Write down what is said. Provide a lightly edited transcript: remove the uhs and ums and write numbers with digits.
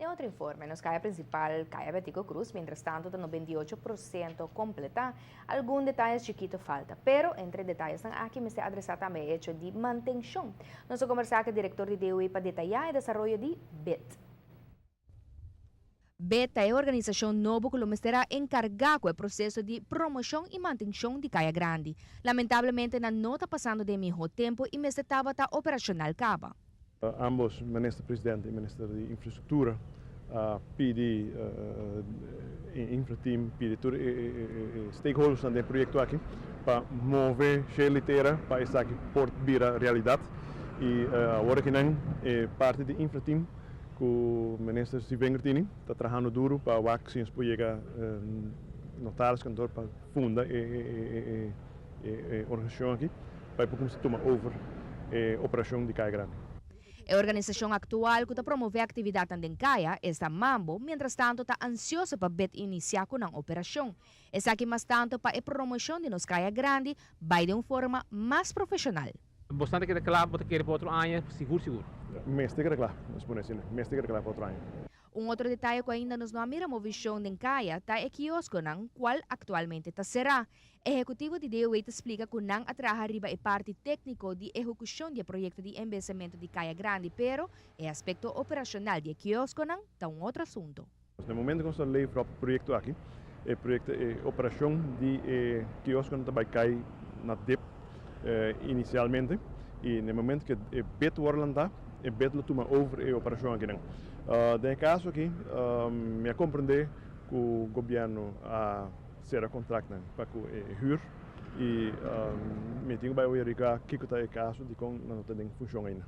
Den otro informe, nos caya principal, Caya Betico Croes, mientras tanto ta 98% completa. Algun detaye chikito falta, pero entre detayenan aki mester adresa tambe e hecho di mantencion. Nos a combersa cu e director di DOW pa detaya e desaroyo di BIT. BIT ta e organisacion nobo cu mester encarga cu e proceso di promocion y mantencion di Caya Grandi. Lamentablemente, no ta pasando den miho tempo y mester tabata operacional caba. Ambos, minister-president y minister di Infrastructura, pidi infrateam, pidi tur stakeholders den e proyecto aki pa move litera pa esaki por bira realidad. Y awor aki nan parti di infrateam cu minister Steven Gertini ta trahando duro pa wak si por yega notariskantoor pa funda e organisacion aki pa cuminsa tuma over e operacion di Caya Grandi. E organisacion actual cu ta promove actividad den Caya, ta Mambo, mientras tanto ta ansioso pa BIT inicia cu e operacion. Esaki mas tanto pa e promocion di nos Caya Grandi bay di un forma mas profesional. Bastante cu ta cla, bo kier pa otro aña, sigur, sigur. Mester ta cla, nos por asina, mester ta cla pa otro aña. Un otro detaye cu ainda nos no a mira movecion den caya ta e kioskonan, cual actualmente ta cera. Ehecutivo di DOW ta splica cu nan a traha riba e parti tecnico di ehecucion di e proyecto di embeyecimento di Caya Grandi, pero e aspecto operacional di e kioskonan ta un otro asunto. Na momento cu nos ta levera e proyecto aki, e proyecto e operacion di e kioskonan tambe cay na DIP inicialmente y na momento cu e BIT wordo lanta, e BIT lo tuma over e operacion aki. Den e caso aki, mi a comprende cu gobierno a cera contract pa e huur y mi tin cu bay wak kico ta e caso di con no ta den funcion ainda.